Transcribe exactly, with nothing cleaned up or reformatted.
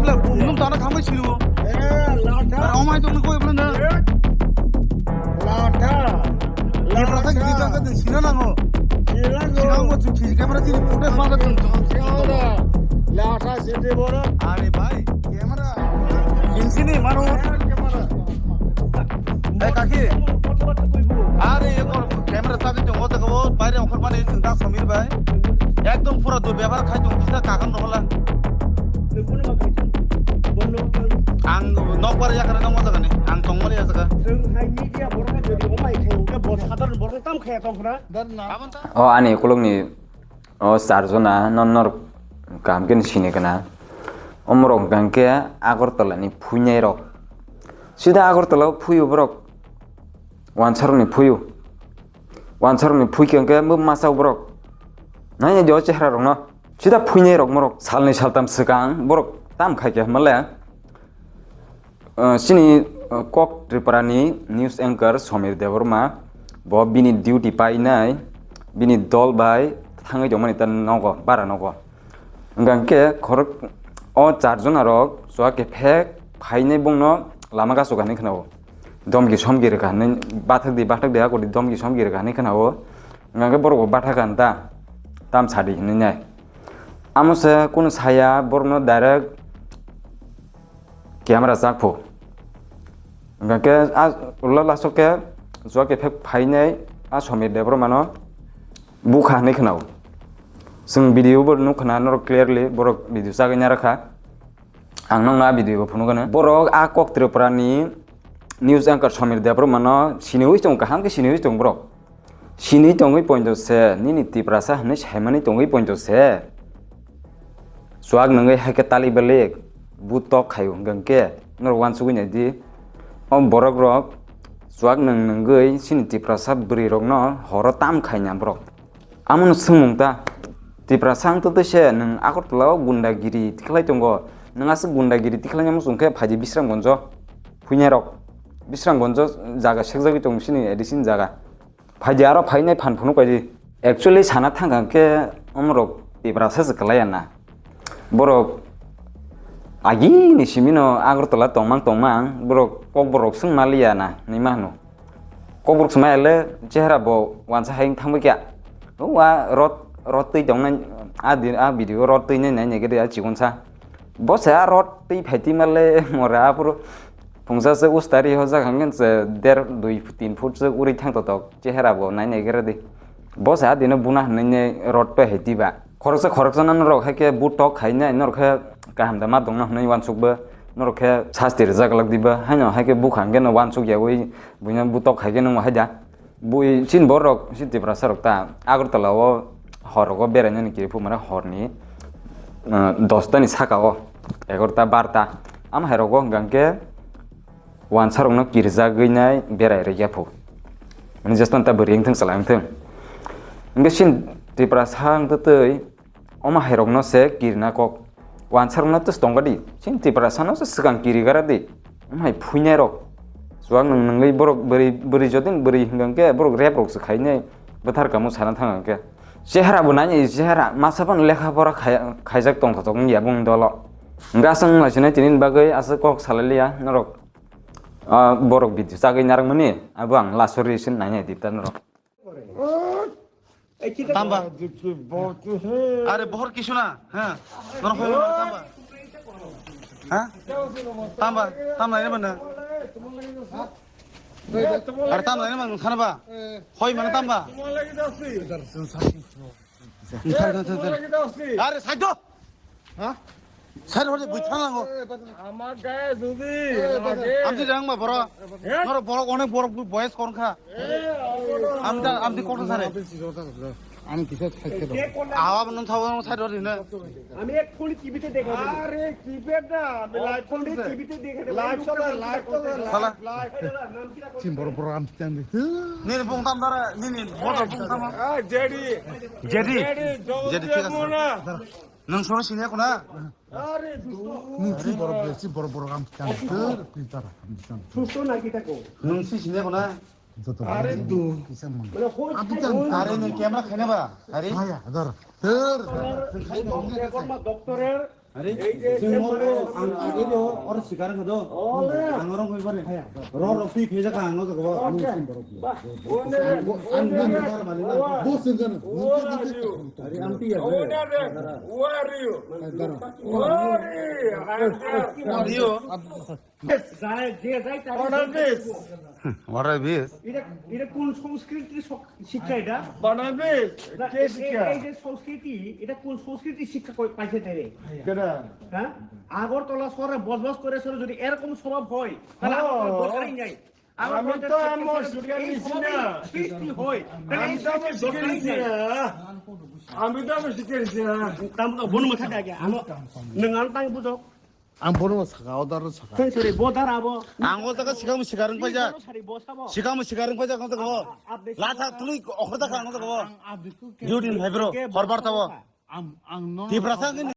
Nung tana khamai sinu. Eh, latha. Omai tong koi bla na. Latha. Latha. Latha kita ka sina nango. Sina nango. Sina nango tu ki camera ti photo ma da tung. Latha sini bora. Are bhai, camera. Sini sini mano. Camera. Hey, kaki. Are, ye kor camera chabi tongo, jaga o baire ongkhor mani chwng da Samir bai. Ekdom pura do byabar khai tong kisa kakan rohola. Ang nokbar yakare nokma jaga ni, ang tongmani ya jaga. O ani ukulukni o charjona no norok kaham khe sini kana. Omorok hwnkha khe Agartala ni phuinai rok. Sida Agartala o phuio borok. Wansarokni phuio. Wansarokni phuikha hwnkhe bo masa borok. Naina jo chehra rokno. Sida phuinai rok morok salni saltam swkang borok tam khai khe hwnmale. Ah, chini, ah, Kok Tripura ni news anchor Somir Debbarma bo bini duty painai, bini dol bai thangwi tongmani ta nogo, bara nogo. Hwnkha khe khorok o charjona rok chuak kephek phainai bongno lama gasuk hinwi khwnao. Domki somki rwkha hinwi bathak di, bathak di, akori domki somki rwkha hinwi khwnao. Hwnkha khe borok bo bathak kha ta, tam sadi hinwi nai. Amo se kunu saya borokno direct camera chak phu. Hwnkha khe a ulo laso khe chuak kephek phainai a Somir Debbarma no bukha hinwi khwnao. Chwng video bo nukha na norok clearly borok video chagwi narwkha. Ang nokno a video bo phunukgano. Borok a Kok Tripura ni news anchor Somir Debbarma no siniwi tongo, kaham khe siniwi tongo borok. Sini tongwi poito se, nini Tiprasa hinwi saimani tongwi poito se. Chuak nungwi hai khe tali balik, bu tok khaio hwnkha khe norok uansugwi nai di. O borok rok chuak nung nungwi chini Tiprasa bwrwi rokno horo tam khaina borok. Amono swngmung ta, Tiprasa wng twi se nwng Agartala o gundagiri tikhlai tongo, nwng aswk gundagiri tikhlai nai muchung khe phaidi Bisramganjo phuinai rok, Bisramganjo jaga sekjagwi tongo chini A D C ni jaga. Phaidi aro phainai phan phunuk paidi. Actually sana thangkha khe omorok Tiprasa se kwlaiya na. Borok agini simino Agartala tongmang tongmang borok kokborok swng maliya na hinwi ma hwno. Kokborok swng maya le chehra bo wansa hai wng thangbai kha. Wa rot rot twi tongnai a di a video rot twi nai nai nai gede a chikonsa. Bo se a rot twi phai twi male mora aphuru phungsa se ustari ho jak hangkhe se der dui tin foot se uri thang totok chehera bo nai nai gere di. Bo se a dino buna hinwi ne rot pe hai twi ba. Khoroksa khoroksa no norok hai khe bu tok khai nai norok khe kaham da ma tongna hinwi uansuk bo norok khe sasti rijak lak di ba haino hai khe bukha hangkhe no uansuk yaui buino bu tok khai khe nung hai da. Bui chini borok si Tiprasa rok ta Agartala o hor rogo berainani kiri phu mane horni, ah, dosta ni saka o egarota barta. Ama hai rogo hwnkha khe wansa rokno kirjagwi nai berai rwya phu. Mane jesto ta bwrwi wngthang chwla wngthang. Hwnkhe chini Tiprasa wngtwi twi Omo hai rokno se kirina kok. Wansa rokno tus tongo di. Chini Tiprasa no se swkang kiri gara di. Omo hai phuinai rok. Chuak nwng nwngwi borok bwrwi, bwrwi jotoni bwrwi hwnkha khe borok rep rok se khainai. Bwthar kamo sana thang khe. Chehara bo nai chehara masa phano lekha pora khai-, khaijak tongthotok wngya boni dolo. Hwnkhe aswk wng lai sinai tini bagwi aswk kok salai liya norok. Ah, borok bidi chagwi narwk mani abo ang last o ri sin nai nai di ta norok. Tamba. Are bohor kisu na. Ha. Nono khoi tamba. Ha? Tamba, tamba ini mana? Are tamba ini mana khana ba? Khoi mana tamba? Are saido. Ha? Sir, hore bui thang lango. Ama gaya jodi. Amti rang ba boro. He? Boro, boro, onek boro boyes kon kha. Amti, amti kokto sare. Ami kisa side ke do. Awa nung thawa nung side hore ne. আমি এক্ষুনি টিভিতে দেখে দেবো। আরে কিপ্যাড না, আমি লাইভ করতেছি। টিভিতে দেখে দেবো। লাইভ চলে, লাইভ চলে। Sala. Chim boro boro amti tang di. Nini bung tam dara, nini boro bung tam. Jedi. Jedi. Jedi, ঠিক আছে. Nwng sono sini ako na? Nwng si borok bre, si borok borok ang kang ter, pi tar, ang kang ter. সুস্থ নাকি থাকো? Nwng si sini ako na? Joto আরে borok দু. Kisa mang. মানে হই Ang kang ter. Are nwng camera khaina ba? Are? Haya, dar. Ter. Dr. Are, chwng nogo ang agede oro sikar wngkha do. Ang oro wngwi mani. Ro ro twi phejak ang no jago. Ang no sikar mani na. Bo sengkana. Are, ang tiya. Who are you? Who are you? Who are you? What are this? এটা এটা কোন সংস্কৃতির শক- শিক্ষা এটা? বানাবে? না, কে এই- শিক্ষা? এই যে সংস্কৃতি, এটা কোন সংস্কৃতির শিক্ষা কই- পাইছে তাইলে? কেডা? হ্যাঁ, আগরতলা শহরে বসবাস করে শহরে যদি এরকম স্বভাব হয়, তাহলে আমার কোনো দরকারই নাই। আমার আমি বলতে তো চাচ্ছি, আমার এই শিক্ষা স্বভাব নিছি যদি না। সৃষ্টি হয়, তাহলে আমি এই তো আমার সৃষ্টির শিক্ষা দরকারই নিছি নাই। না। আমি তো আমার শিক্ষা নিছি না। তাম তো বন মাথা আগে, আমার, নং আন তাই বুঝো। Ang bono saka, o daro saka. Tei sori, bo dara abo. Ang o jaga sikang sikarang paijak. Sori, bo sabo. Sikang sikarang paijak ang jaga bo. Latha tului okhor da kang jaga bo. Ang abdi ku ke. Duty ni bhai bro, horbar tabo. Ang, ang no. Tipra sa